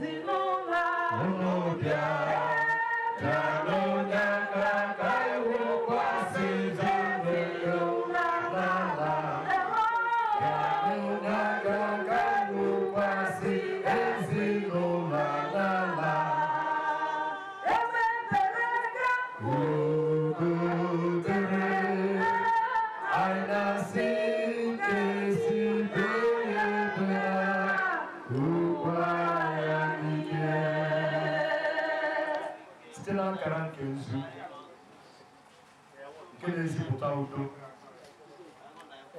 Ezinụlọ Unu bịa, bịa n'onye aka ka anyị wụkwasị ezinụlọ n'ala. Bịa n'onye aka ka anyị wụkwasị ezinụlọ n'ala. Ebe tere aka. Udo dịrị, anyị na-asị nke si be ya bịa, ugbu ya n'ike. Site n'akara nke nzu, nke na-ezipụta udo,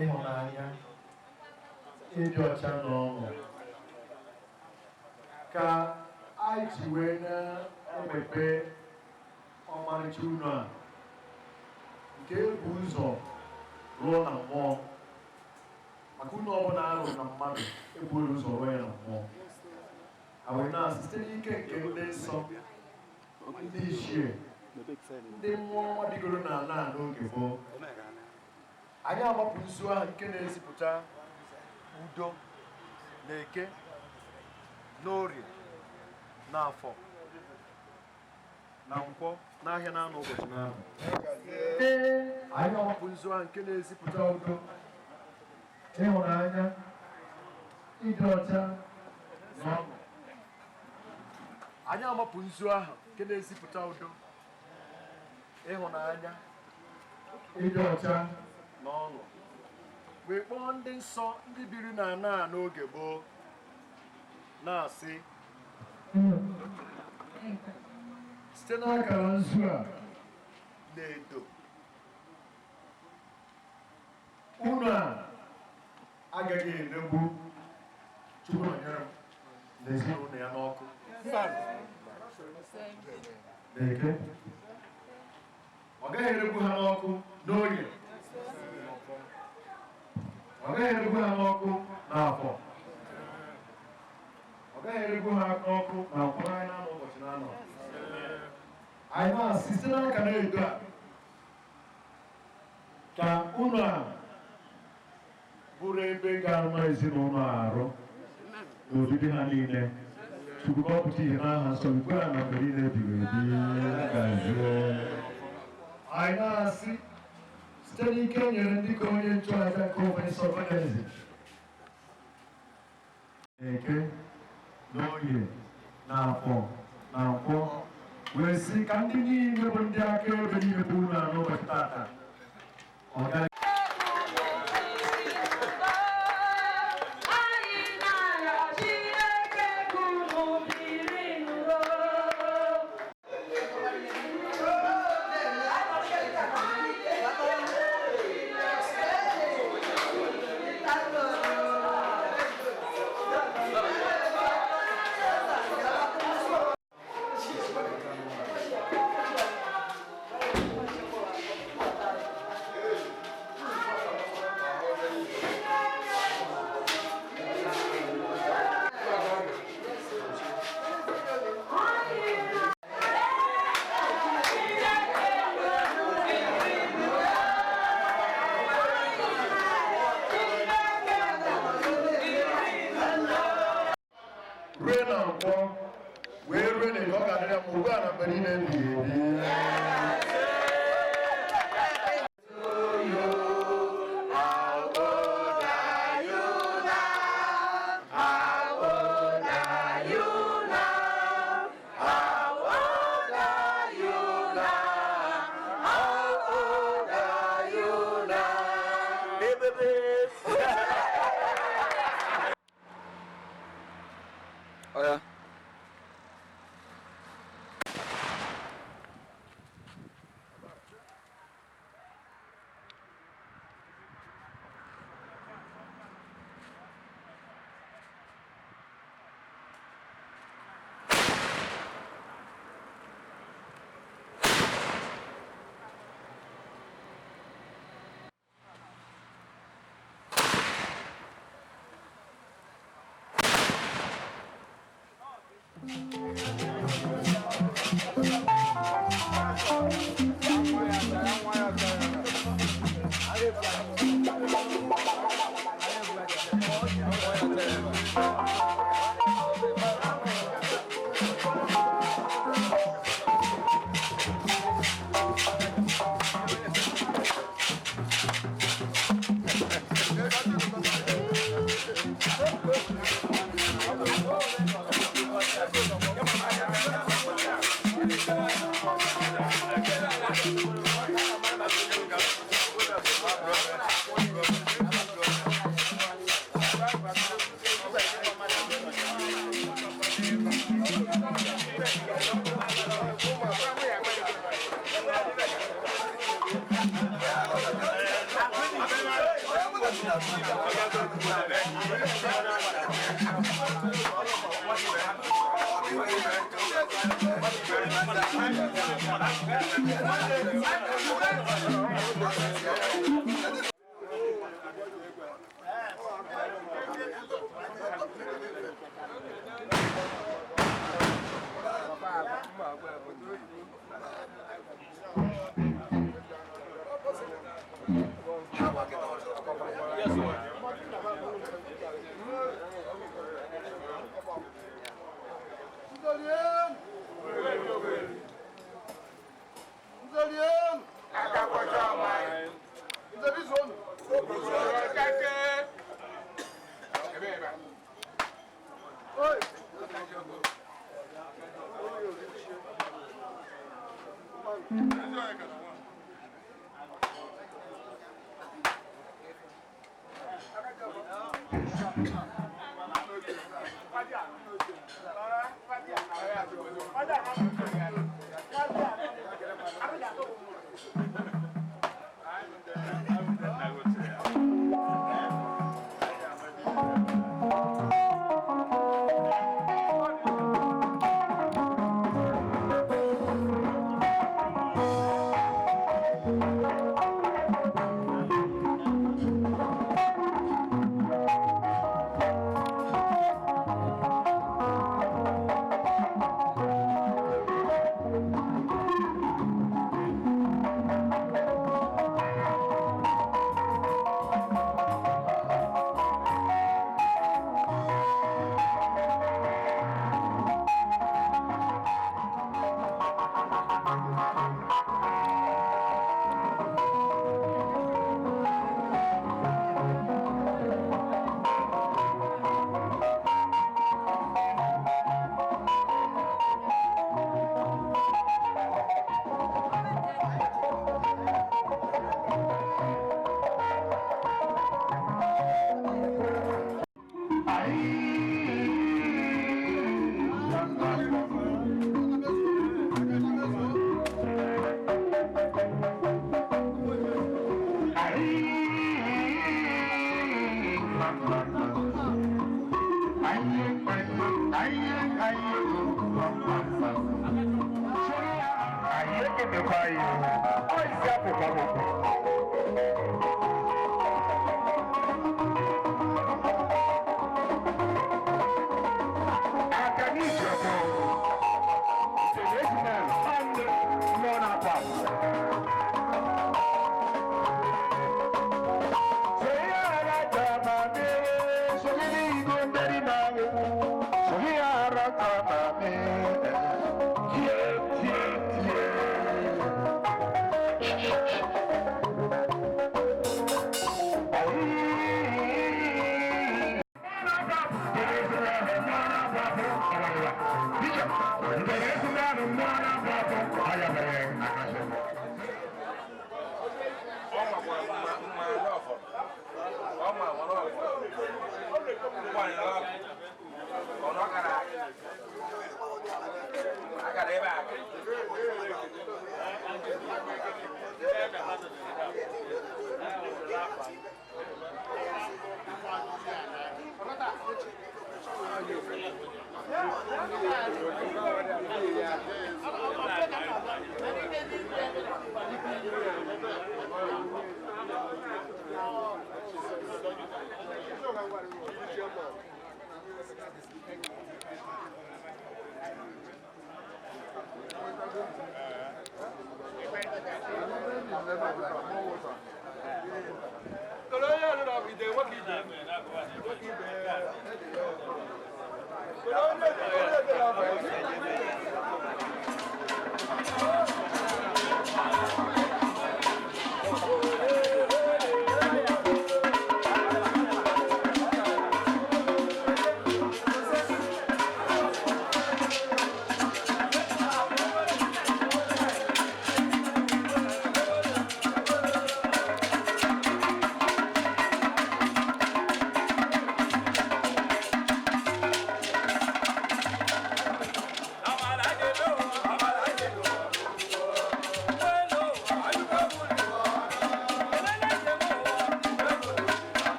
ịhụnanya, ịdị ọcha na ọṅụ, ka anyị ji wee na-emepe ọmarịcha ụlọ a nke ebu ụzọ rụọ na mmụọ, maka ụlọ ọbụla arụ na mmadụ ebughị ụzọ rụọ ya na mmụọ. Ha wee na-asị site n'ike nke ndị nsọ, ndị ichie, ndị mmụọ ọma bigoro n'ala a n'oge gboo, anyị amapụ nzu ahụ nke na-ezipụta udo na Eke, n'Orie, n'Afọ, na Nkwọ, n'ahịa na-anọ ụbọchị na-anọ. Anyị amapụ nzu ahụ nke na-ezipụta udo, ịhụnanya, ịdị ọcha na ọṅụ. Anyị amapụ nzu ahụ nke na-ezipụta udo, ịhụnanya, ịdị ọcha na ọṅụ, wee kpọọ ndị nsọ, ndị biri n'ala a n'oge gboo, na-asị site n'akara nzu a na-edo unu a agaghị eregbu Chukwu nọnyere m na ezinụlọ ya n'ọkụ n'Eke, ọ gaghị eregbu ha n'ọkụ n'Orie, ọ gaghị eregbu ha n'ọkụ n'Afọ, ọ gaghị eregbu ha n'ọkụ na Nkwọ, anyị na-anọ ụbọchị na-anọ. Anyị na-asị site n'akara edo a ka unu a bụrụ ebe ga-ama ezinụlọ arụ n'obibi ha niile. Chukwu, ka ọ pụta ihe n'aha nsọ ugbu a na mgbe niile ebighị ebi. Gazie. Anyị na-asị site n'ike e nyere ndị ka onye nchụaja nke ofe nsọ Venezi, Eke, n'Oye, na Afọ, na Nkwọ, wee sị ka ndị niile bụ ndị akaebe n'imepe ụlọ a n'ụbọchị tata, ọ gaghị Anyị na-arịọ Chineke ka unu biri n'udo. Rue na Nkwọ wee rue na ọ ga-adịrị ya ma ugbu a na mgbe niile ebighị ebi. How old are you now? How old are you now? How old are you now? Baby. Oh yeah. Thank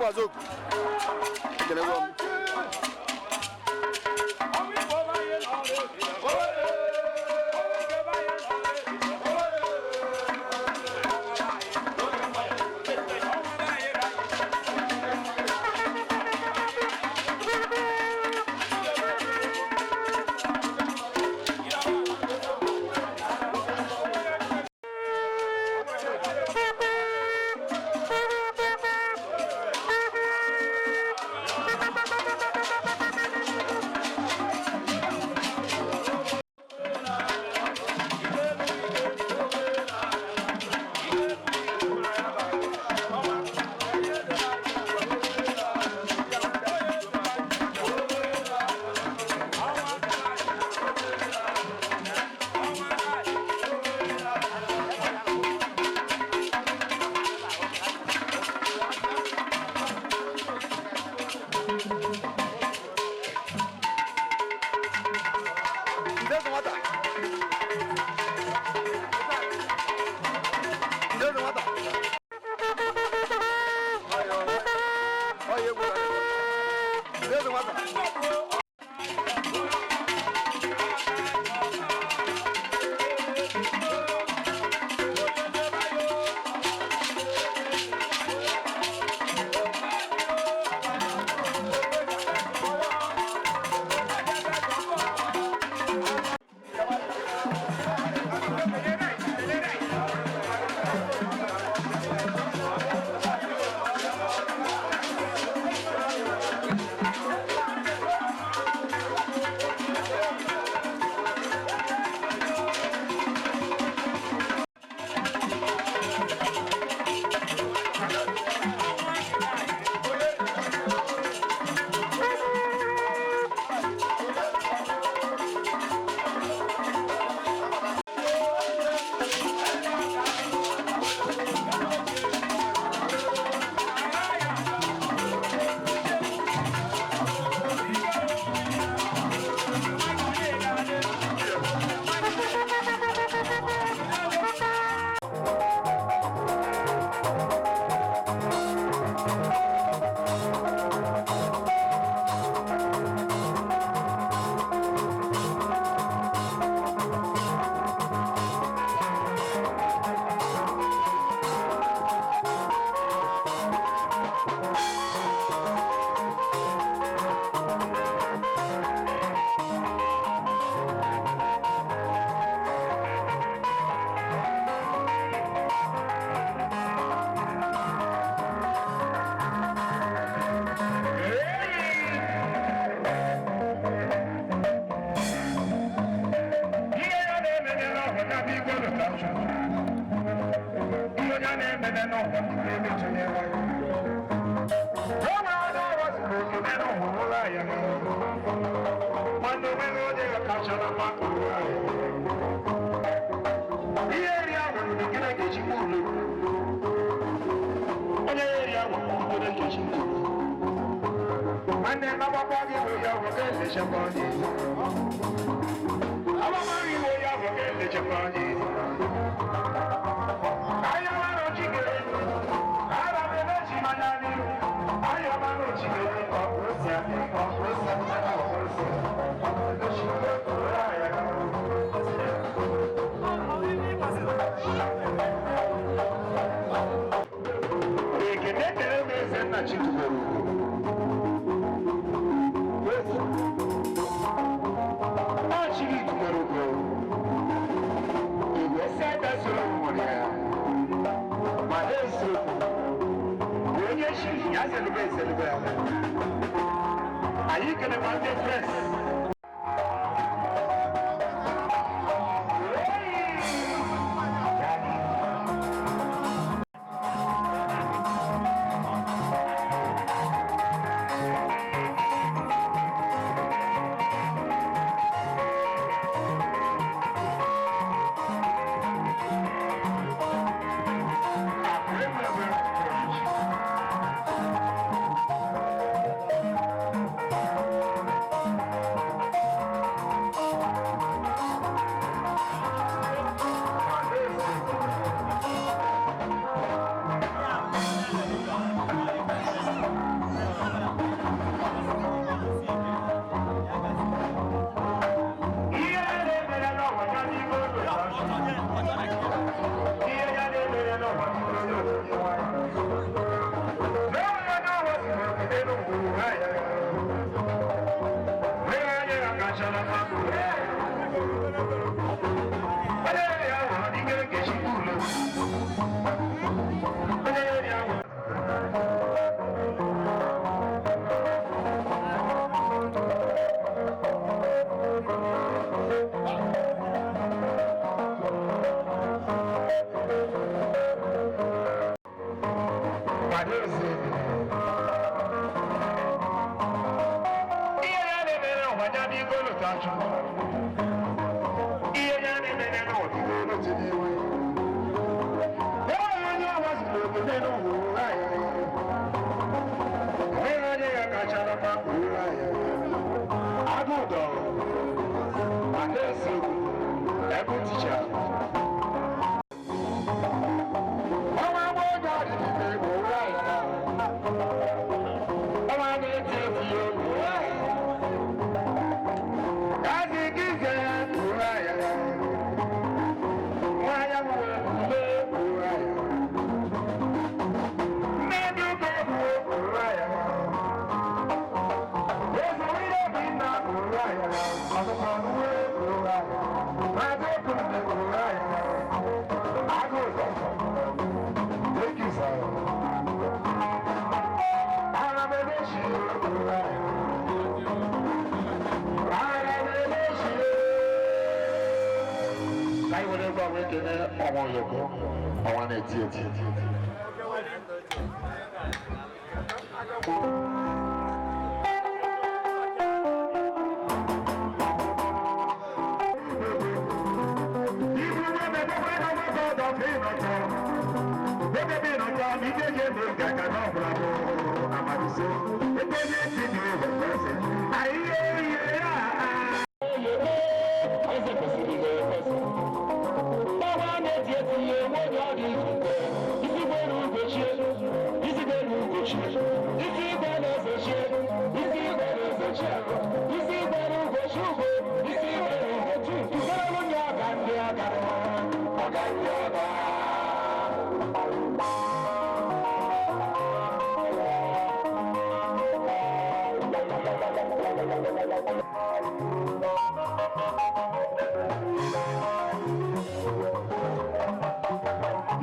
Azoku. Ekelekwa m. Ndezi nwata. Ndezi nwata. Ọyọ. Ọyọ egwu ka na-egwu. Ndezi nwata. Ihe ya na-emene n'ọhụ ya bụ igwe lụta nchukwu. Ihe ya na-emene n'ọhụ na-emechanye ya. O nwere onye ọrụ zuru oke mere ọhụ ụlọ ya n'ọhụ. Mana o nweghị onye kachara mmadụ ụlọ ya. Ihe eri ahụ ruru gịnị ga-echikwa ule. Onye eri ahụ ruru gịnị ga-echikwa ule. Nwanne m agbakwa gị bụ ya ọhụ ga-elechakwa onye. Agbakwa gị bụ ya ọhụ ga-elechakwa onye. Anya mara ochikere, ara m elechi manya n'ihu. Anya mara ochikere, ọ bụ ose, ọ bụ ose, ọ bụ ose. Elechi ya. Ekene dịrị m eze nna Chidubere Ugo. Eze. Ọ chiri tubere ugo. Igwe si ebe soro nwere ya. Ma na-eziokwu, onye chiri ya zelube ezelube. Anyị kelekwa ndị pres. Adaeze. Ihe ya na-emere ụwa ya bụ igwe lụta Chukwu. Ihe ya na-emere n'ụwa bụ igwe lụta n'iwe. Enweghị onye ọwa zuru obodo n'ụwa ụra ya. Enweghị onye ya kachara mma ụra ya. Agụụ dọrọ. Adaeze ebe ticha. Ọnwa agbọghọ dị n'ime ụra ya. Ọnwa na-eti eti ya ụra ya. Kazi gize ụra ya. Nwa ya nwere ume ụra ya. Nne dị ụka bụ ụra ya. Eze onye bi na ụra ya. Ọkụkọ uwe ụra ya. Mmadụ okunne ụra ya. Agụụ dọrọ. Thank you, sir. Ara m emechi ụra ya. Ara m emechi. Ka anyị were egwu a wee kene ọnwa oyoko, ọnwa na-eti eti.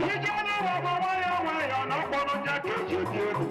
Ije n'ụwa bụ nwayọọ nwayọọ na ọkpọrọ nja ka eji ebi elu.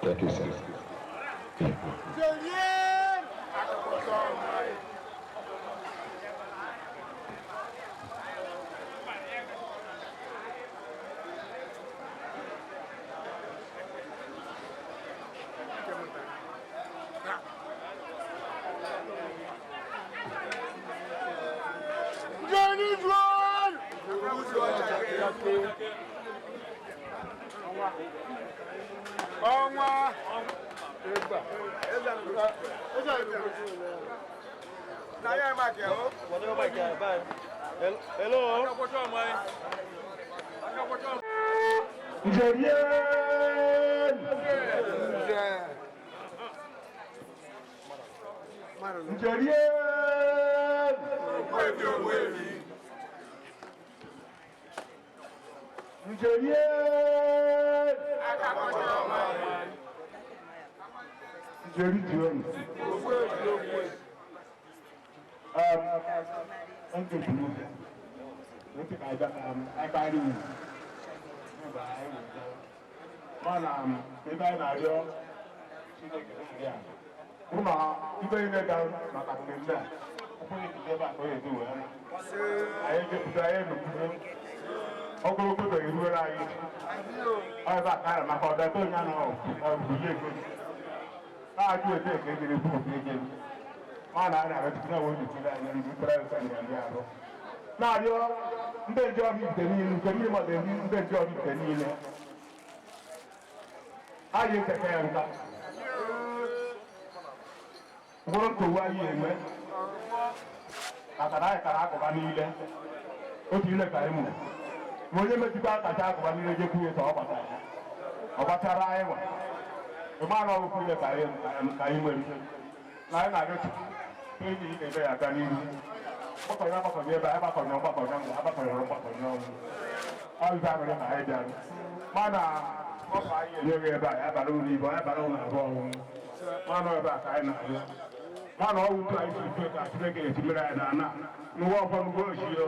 Thank you, sir. Ọnwa Njerien! Njerien! Njerien! Njeri Jioni. Nke bụ nke ka anyị uru. Mana ebe anyị na-arịọ Chineke na-arịọ a, hụ na ibe niile ga maka mmemme a, ụkwụ na ebe a ka ọ ga-eji wee na. Anyị ejepụta anyị emekwuo ogologo oge eruola anyị echi. Ọ ebe a ka a maka ọbịa onye anọ ọbụli ego. Na-ajụ ete ka ejiri bụ obi ego. Mana a na-arịọ Chukwu na wee jikere anyị ndị kwere ekwe ndị arụ. Na-arịọ ndị nje ọrụ ibite niile nke mmiri mmadụ eri ndị nje ọrụ ibite niile. Anyị ekeke ya nka. Mkpụrụ ntogbu anyị eme maka na anyị kara agụba niile. Otu ile ka anyị mụrụ. Ma onye metụta akacha agụba niile jekwu ya ka ọ gbasara ya. Ọ gbasara anyị nwa. Ịma na ọgwụkwụ ile ka anyị nwere. Na anyị na-arịọ Chukwu enyi ị na-eme ya aga n'ihu. Mgbakọnye agbakọnye ebe anyị gbakọnye mgbakọnye ngwa agbakọnyere mgbakọnye ọnwụ. Ọ bụ ife aṅụrị ka anyị bịara. Mana ọkụ anyị enyeghị ebe a ya bara uru ibe ya bara ụlọ abụọ ọnwụ. Mana ebe a ka anyị na-arịọ. Mana ọ wutu anyị si kwe ka Chineke esi mere anyị na ana. N'ụwa ọfọdụ gwa ochie.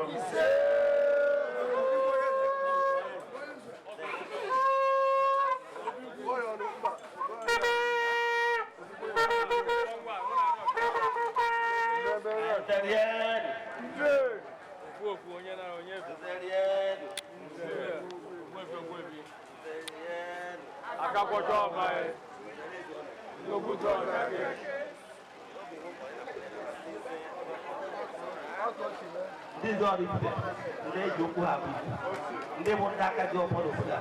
Ndị nze ọrụ ibite, ndị eji okwu ha bụ ndị bụ ndị aka ji ọfọ n'obodo a.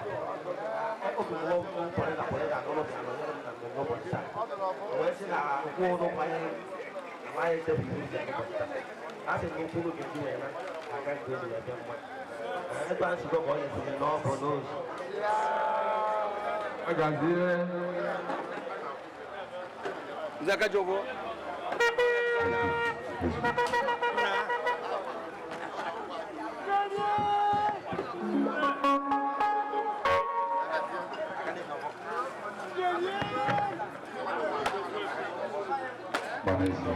Oge mgbe nkwere na kwere na n'ụlọ bịara nọnyere m na mmemme ụbọchị taa. Wee sị na ụkwụ ụlọ kwanyere na nwaanyị echefu iwu nze n'ụbọchị taa. A sị na ụkwụ n'oge ndị wee na aga nke elu ya bịa mma. Ebe a nzukọ ka ọ nyesịrị n'ọbụ n'ozu. Bwana Yesu.